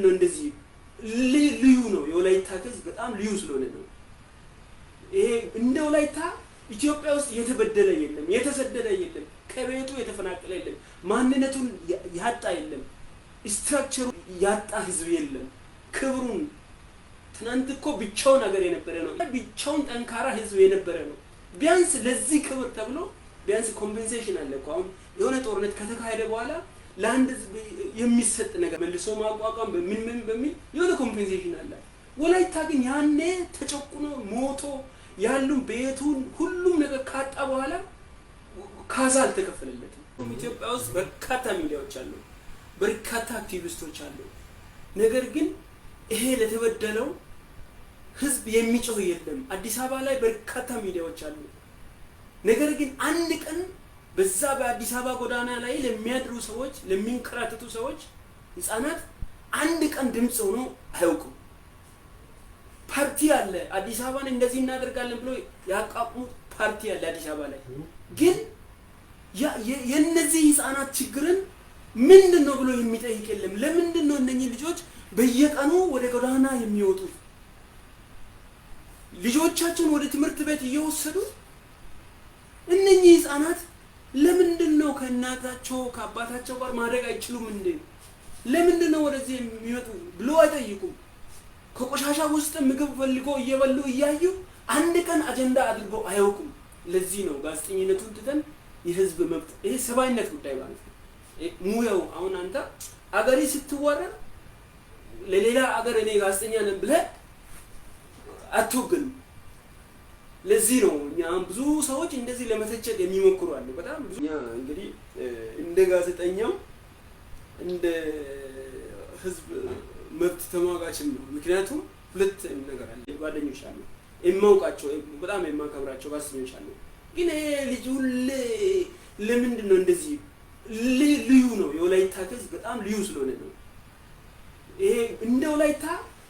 ለምንድን ነው እንደዚህ ልዩ ነው? የወላይታ case በጣም ልዩ ስለሆነ ነው። ይሄ እንደ ወላይታ ኢትዮጵያ ውስጥ የተበደለ የለም፣ የተሰደደ የለም፣ ከቤቱ የተፈናቀለ የለም፣ ማንነቱን ያጣ የለም፣ structure ኡ ያጣ ህዝብ የለም። ክብሩን ትናንት እኮ ብቻውን ሀገር የነበረ ነው። ብቻውን ጠንካራ ህዝብ የነበረ ነው። ቢያንስ ለዚህ ክብር ተብሎ ቢያንስ compensation አለ እኮ። አሁን የሆነ ጦርነት ከተካሄደ በኋላ ለአንድ ህዝብ የሚሰጥ ነገር መልሶ ማቋቋም በምን ምን በሚል የሆነ compensation አለ። ወላይታ ግን ያኔ ተጨቁኖ ሞቶ ያሉ ቤቱን ሁሉም ነገር ካጣ በኋላ ካሳ አልተከፈለለትም። ኢትዮጵያ ውስጥ በርካታ ሚዲያዎች አሉ፣ በርካታ አክቲቪስቶች አሉ። ነገር ግን ይሄ ለተበደለው ህዝብ የሚጮህ የለም። አዲስ አበባ ላይ በርካታ ሚዲያዎች አሉ። ነገር ግን አንድ ቀን በዛ በአዲስ አበባ ጎዳና ላይ ለሚያድሩ ሰዎች፣ ለሚንከራተቱ ሰዎች፣ ህጻናት አንድ ቀን ድምፅ ሆኖ አያውቁም። ፓርቲ አለ፣ አዲስ አበባን እንደዚህ እናደርጋለን ብሎ ያቋቁሙት ፓርቲ አለ አዲስ አበባ ላይ። ግን የእነዚህ ህጻናት ችግርን ምንድን ነው ብሎ የሚጠይቅ የለም። ለምንድን ነው እነኚህ ልጆች በየቀኑ ወደ ጎዳና የሚወጡት? ልጆቻቸውን ወደ ትምህርት ቤት እየወሰዱ እነኚህ ህጻናት ለምንድን ነው ከእናታቸው ከአባታቸው ጋር ማደግ አይችሉም እንዴ? ለምንድን ነው ወደዚህ የሚመጡ ብሎ አይጠይቁም። ከቆሻሻ ውስጥ ምግብ ፈልጎ እየበሉ እያዩ አንድ ቀን አጀንዳ አድርጎ አያውቁም። ለዚህ ነው ጋዜጠኝነቱን ትተን የህዝብ መብት፣ ይሄ ሰብአዊነት ጉዳይ ማለት ነው። ሙያው አሁን አንተ አገሪ ስትወረር ለሌላ አገር እኔ ጋዜጠኛ ነኝ ብለህ አትወግንም። ለዚህ ነው እኛ ብዙ ሰዎች እንደዚህ ለመተቸት የሚሞክሩ አሉ። በጣም ብዙ እኛ እንግዲህ እንደ ጋዜጠኛው እንደ ህዝብ መብት ተሟጋችም ነው። ምክንያቱም ሁለት ነገር አለ። ጓደኞች አሉ የማውቃቸው፣ በጣም የማከብራቸው ጋዜጠኞች አሉ። ግን ይሄ ልጅ ሁሌ ለምንድን ነው እንደዚህ ልዩ ነው? የወላይታ case በጣም ልዩ ስለሆነ ነው። ይሄ እንደ ወላይታ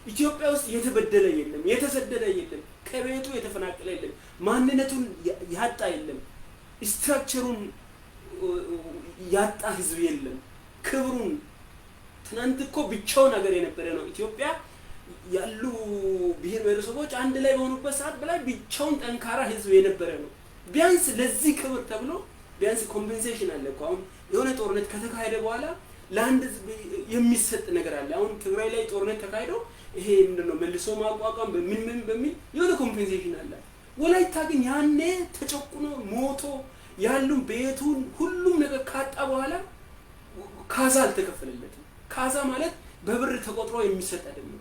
ኢትዮጵያ ውስጥ የተበደለ የለም፣ የተሰደደ የለም፣ ከቤቱ የተፈናቀለ የለም፣ ማንነቱን ያጣ የለም፣ structure ኡን ያጣ ህዝብ የለም። ክብሩን ትናንት እኮ ብቻውን ሀገር የነበረ ነው። ኢትዮጵያ ያሉ ብሔር ብሔረሰቦች አንድ ላይ በሆኑበት ሰዓት በላይ ብቻውን ጠንካራ ህዝብ የነበረ ነው። ቢያንስ ለዚህ ክብር ተብሎ ቢያንስ compensation አለ እኮ። አሁን የሆነ ጦርነት ከተካሄደ በኋላ ለአንድ ህዝብ የሚሰጥ ነገር አለ። አሁን ትግራይ ላይ ጦርነት ተካሂዶ ይሄ ምንድን ነው መልሶ ማቋቋም በምን ምን በሚል የሆነ compensation አለ። ወላይታ ግን ያኔ ተጨቁኖ ሞቶ ያሉ ቤቱን ሁሉም ነገር ካጣ በኋላ ካሳ አልተከፈለለትም። ካሳ ማለት በብር ተቆጥሮ የሚሰጥ አይደለም።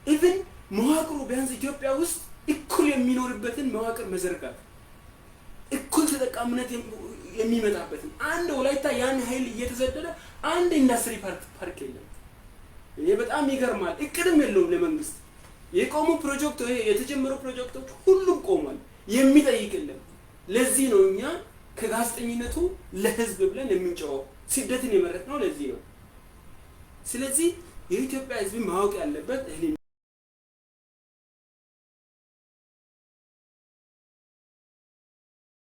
Even መዋቅሩ ቢያንስ ኢትዮጵያ ውስጥ እኩል የሚኖርበትን መዋቅር መዘርጋት፣ እኩል ተጠቃሚነት የሚመጣበትን፣ አንድ ወላይታ ያን ኃይል እየተሰደደ አንድ ኢንዱስትሪ ፓርክ የለም። ይሄ በጣም ይገርማል። እቅድም የለውም ለመንግስት። የቆሙ ፕሮጀክት የተጀመሩ ፕሮጀክቶች ሁሉም ቆሟል። የሚጠይቅ የለም። ለዚህ ነው እኛ ከጋዜጠኝነቱ ለህዝብ ብለን የምንጮኸው። ስደትን የመረጥነው ለዚህ ነው። ስለዚህ የኢትዮጵያ ህዝብ ማወቅ ያለበት ይህንን።